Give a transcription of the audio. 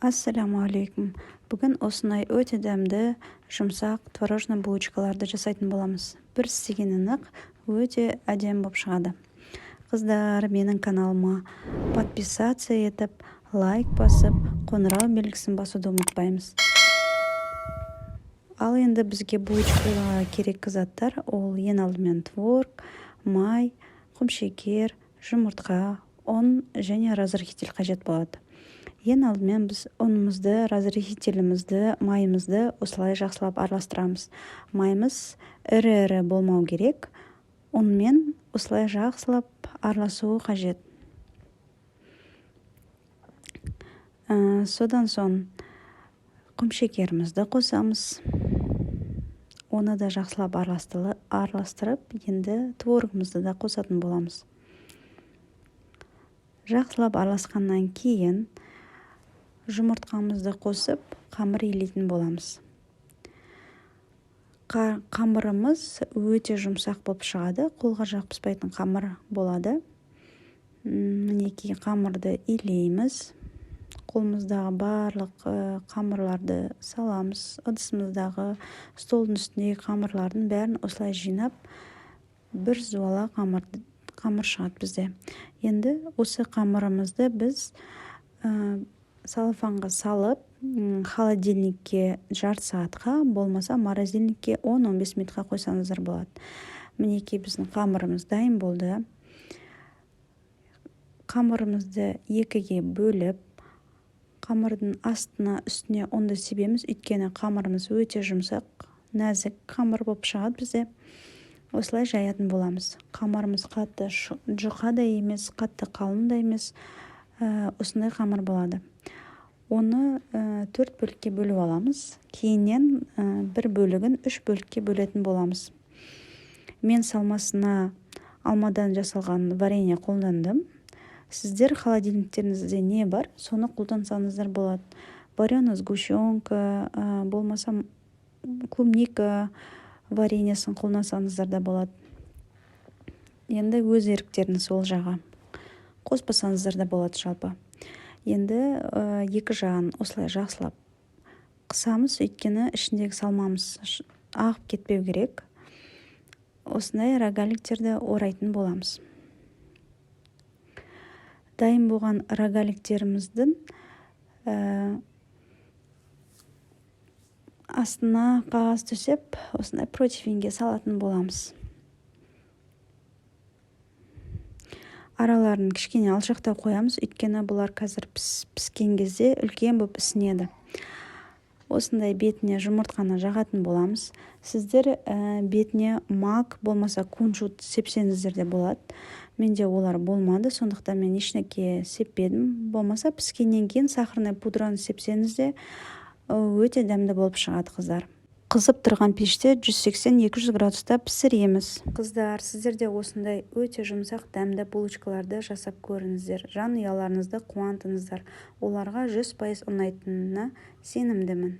Ассалаумағалейкум! Бүгін осындай өте дәмді, жұмсақ творожный булочкаларды жасайтын боламыз. Бір істегеннен-ақ өте әдемі болып шығады. Қыздар, менің каналыма подписаться етіп, лайк басып, қоңырау белгісін басуды ұмытпаймыз. Ал енді бізге булочкаға керекті заттар: ол ең алдымен творог, май, құмшекер, жұмыртқа, ұн және разрыхлитель қажет болады. Ең алдымен біз ұнымызды, разрыхлителімізді, майымызды осылай жақсылап араластырамыз. Майымыз ірі-ірі болмау керек, ұнмен осылай жақсылап араласуы қажет. Содан соң құмшекерімізді қосамыз, оны да жақсылап араластырып, енді творогымызды да қосатын боламыз. Жақсылап араласқаннан кейін жұмыртқамызды қосып, қамыр илейтін боламыз. Қамырымыз өте жұмсақ болып шығады, қолға жабыспайтын қамыр болады. Мінекей, қамырды илейміз. Қолымыздағы барлық қамырларды саламыз. Ыдысымыздағы, столдың үстіндегі қамырлардың бәрін осылай жинап, бір зуала қамыр шығады бізде. Енді осы қамырымызды біз целлофанға салып, холодильникке жарты сағатқа, болмаса морозильникке 10-15 минутқа қойсаңыздар болады. Мінекей, біздің қамырымыз дайын болды. Қамырымызды екіге бөліп, қамырдың астына, үстіне ұнды себеміз, өйткені қамырымыз өте жұмсақ, нәзік қамыр болып шығады бізде. Осылай жаятын боламыз. Қамырымыз қатты жұқа да емес, қатты қалың да емес, осындай қамыр болады. Оны төрт бөлікке бөліп аламыз. Кейіннен бір бөлігін үш бөлікке бөлетін боламыз. Мен салмасына алмадан жасалған варенье қолдандым. Сіздер холодильниктеріңізде не бар, соны қолдансаңыздар болады. Вареная сгущенка, болмаса клубника вареньесін қолдансаңыздар да болады. Енді өз еріктеріңіз ол жағы, қоспасаңыздар да болады жалпы. Енді екі жағын осылай жақсылап қысамыз, өйткені ішіндегі салмамыз ағып кетпеу керек. Осындай рогаликтерді орайтын боламыз. Дайын болған рогаликтеріміздің астына қағаз төсеп, осындай противеньге салатын боламыз. Араларын кішкене алшақтау қоямыз, өйткені бұлар қазір піскен кезде үлкен болып ісінеді. Осындай бетіне жұмыртқаны жағатын боламыз. Сіздер бетіне мак болмаса кунжут сепсеңіздер де болады. Менде олар болмады, сондықтан мен ешнәрсе сеппедім. Болмаса піскеннен кейін сахарный пудраны сепсеңіз де өте дәмді болып шығады. Қыздар, қызып тұрған пеште 180-200 градуста пісіреміз. Қыздар, сіздер де осындай өте жұмсақ, дәмді булочкаларды жасап көріңіздер, жанұяларыңызды қуантыңыздар. Оларға 100% ұнайтынына сенімдімін.